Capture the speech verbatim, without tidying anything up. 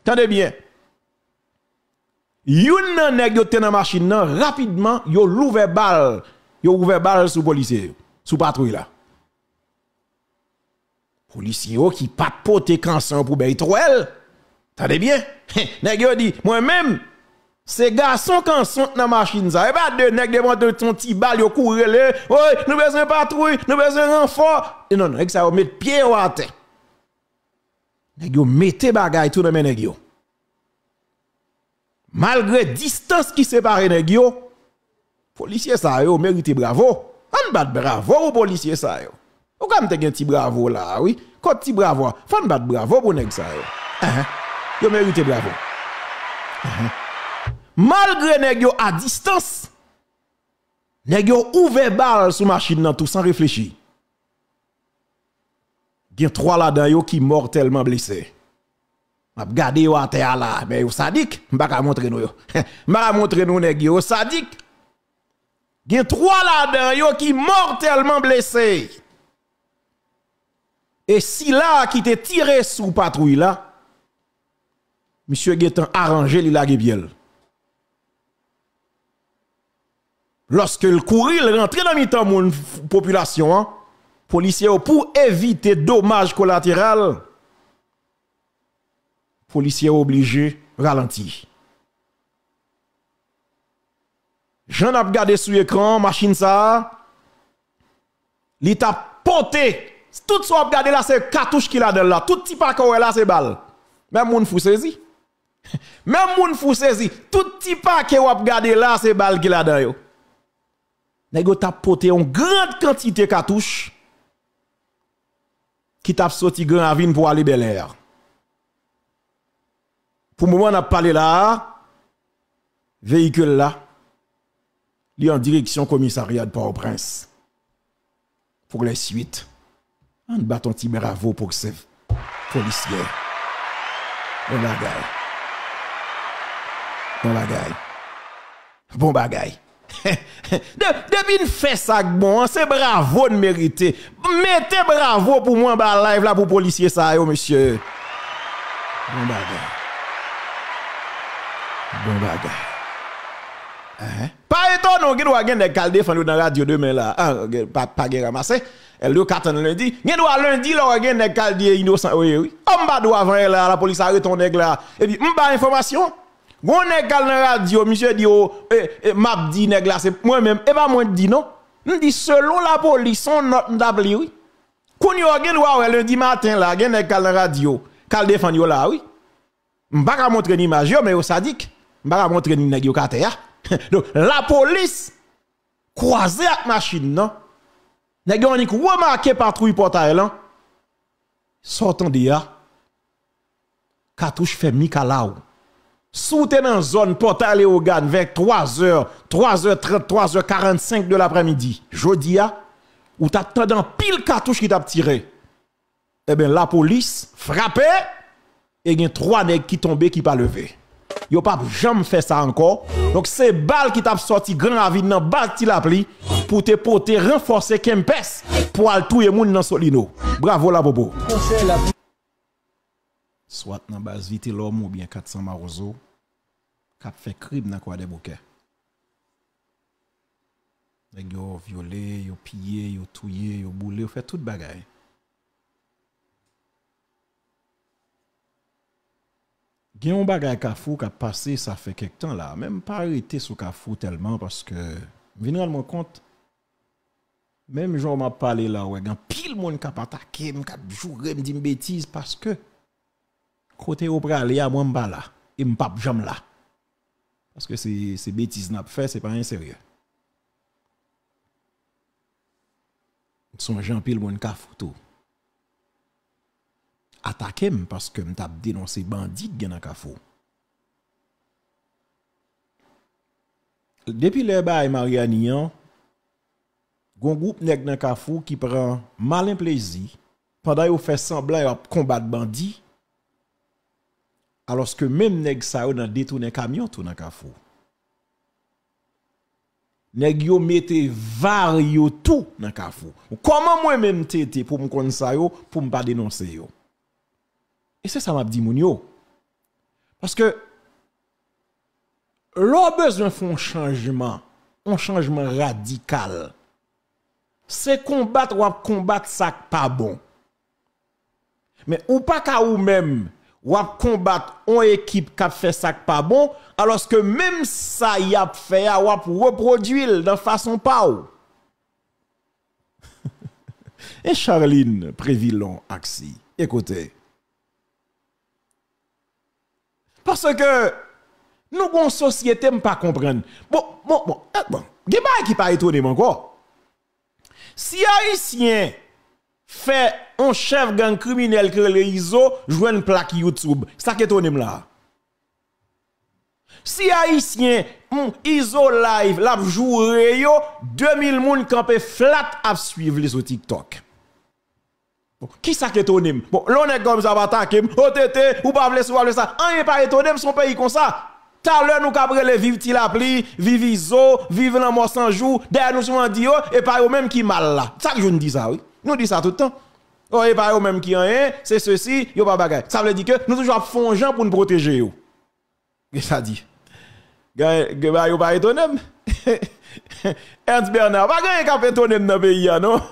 Tande byen. Youn nan nèg yo te nan machin nan, rapidman, yo louvè bal. Yo ouvè bal sou polisye yo, sou patwouy la. Polisye yo ki pa t pote kanson yo pou bèy twèl. Tande byen. Nèg yo di, mwen menm, se gason kanson k nan machin sa. E pa de nèg devan de yon ti bal, yo kouri rele, oy, nou bezwen patwouy, nou bezwen ranfò. E non, non, nèg sa yo met pye yo atè. Nèg yo mete bagay tou nan men nèg yo. Malgre distans ki separe nèg yo, polisye sa yo merite bravo. Ann bat bravo pou polisye sa yo. Ou ka m te gen ti bravo la, wi. Kot ti bravo a? Fò n bat bravo pou nèg sa yo. Enhen. Yo merite bravo. Enhen. Malgre nèg yo a distans, nèg yo ouvè bal sou machin nan tou san reflechi. Gen twa ladan yo ki mòtèlman blese. M ap gade yo atè a la, men yo sadik. M pa ka montre nou yo. M pa ka montre nou nèg yo, yo sadik. Gen twa ladan yo ki mòtèlman blese. E sila ki te tire sou patwouy la, misye gentan aranje li lage pye l. Lòske l kouri, l rantre nan mitan moun f- popilasyon an, polisye yo pou evite domaj kolateral, polisye yo oblije ralanti. Jan n ap gade sou ekran an, machin sa a, li t ap pote. Tout sa w ap gade la, se katouch ki ladan l la. Tout ti pake w wè la, se bal. Menm moun fou sezi. Menm moun fou sezi. Tout ti pake w ap gade la, se bal ki ladan yo. Nèg yo t ap pote yon gran kantite katouch ki t ap soti Gran Ravin pou ale Bèlè a. Pou moman n ap pale la a, veyikil la, li an direksyon komisarya Pòtoprens. Pou lè swit, ann bat yon ti bravo pou sèf polisyè. Bon bagay. Bon bagay. Bon bagay. De- depi n fè sa k bon an, se bravo n merite. Mete bravo pou mwen anba live la pou polisye sa yo, mesye. Bon bagay. Bon bagay. Enhen. Pa etone w, gen dwa gen nèg k al defann yo nan radyo demen la. Ah, gen- pa, pa gen ranmase. Eldo ka tann lendi. Gen dwa lendi la w gen nèg k al di e inosan yo ye wi. Oh, m pa dwe avan yè la, lapolis arete yon nèg la. Epi m ba enfòmasyon. Gon nèg k al nan radyo, misye di, oh, e, e, m ap di nèg la, se mwen menm, e pa mwen k di non. M di selon lapolis, se yon nòt m t ap li wi. Kounye a w gen dwa wè lendi maten la, gen nèg k al nan radyo, k al defann yo la wi. M pa ka montre n imaj yo, men yo sadik. M pa ka montre n nèg yo k atè a. Donk, lapolis kwaze ak machin nan. Nèg yo annik remake patwouy pòtay lan. Sa w tande a, katouch fè mikalaw. Si w te nan zòn Pòtay Leyogàn vè twa zè, twa zè trant, twa zè karannsenk de laprèmidi, jodi a, ou t ap tande anpil katouch ki t ap tire. Ebyen, lapolis frape e gen twa nèg ki tonbe ki pa leve. Yo p ap janm fè sa ankò. Donk, se bal ki t ap sòti Gran Ravin nan baz Ti Lapli pou te pote ranfòse Kempès pou al touye moun nan Solino. Bravo Lapopo. Konsèy la. Swat nan baz Vitelhomme oubyen kat san Mawozo k ap fè krim nan Kwadèboukè. Nèg yo vyole, yo piye, yo touye, yo boule, yo fè tout bagay. Gen yon bagay Kafou k ap pase, sa fè kèk tan la. Men m pa rete sou Kafou tèlman paske m vin rann mwen kont, menm jan w m ap pale la, w wè gen anpil moun k ap atake m, k ap joure m, di m betiz paske kote yo prale a, mwen m pa la. E m p ap janm la. Paske se, se betiz n ap fè, se pa anyen serye. M sonje anpil moun Kafou tou atake m paske m t ap denonse bandi k gen nan Kafou. Depi lè bagay Mariani an, gon gwoup nèg nan Kafou ki pran malen plezi pandan yo fè sanblan y ap konbat bandi, alòske menm nèg sa yo nan detounen kamyon tou nan Kafou. Nèg yo mete var yo tou nan Kafou. Kòman mwen menm T T pou m konn sa yo, pou m pa denonse yo? E se sa m ap di moun yo. Paske lè w bezwen fè yon chanjman, yon chanjman radikal, se konbat w ap konbat sa k pa bon. Men ou pa ka ou menm, w ap konbat yon ekip k ap fè sa k pa bon, alòske menm sa y ap fè a, w ap repwodui l nan fason pa w. E Charline Prévilon Axi, ekoute. Paske nou gon sosyete m pa konprann. Bon, bon, bon, eh, bon. Gen bagay ki pa etone m ankò. Si Ayisyen fè yon chèf gang kriminèl ki rele Izo jwenn plak YouTube, sa k etone m la. Si Ayisyen, mm, Izo live, l ap joure yo, de mil moun kanpe flat ap swiv li sou TikTok. Bon, kisa k etone m? Bon, lè yon nèg kòmsa ap atake m, O T T, ou pa vle sa, ou pa vle sa. Anyen pa etone m, se yon peyi konsa. Talè nou k ap rele viv Ti Lapli, viv Izo, viv Lanmò San Jou, dèyè nou sou an di yo, e pa yo menm ki mal la. Chak jou n di sa, wi. Nou di sa tout tan. O, e pa yo menm ki anyen, se sesi, yo pa bagay. Sa vle di ke nou toujou ap fè yon jan pou n pwoteje yo. Gen sa di. Gen, gen bagay yo pa etone m. Ernst Bernard, pa gen anyen k ap etone m nan peyi a, non.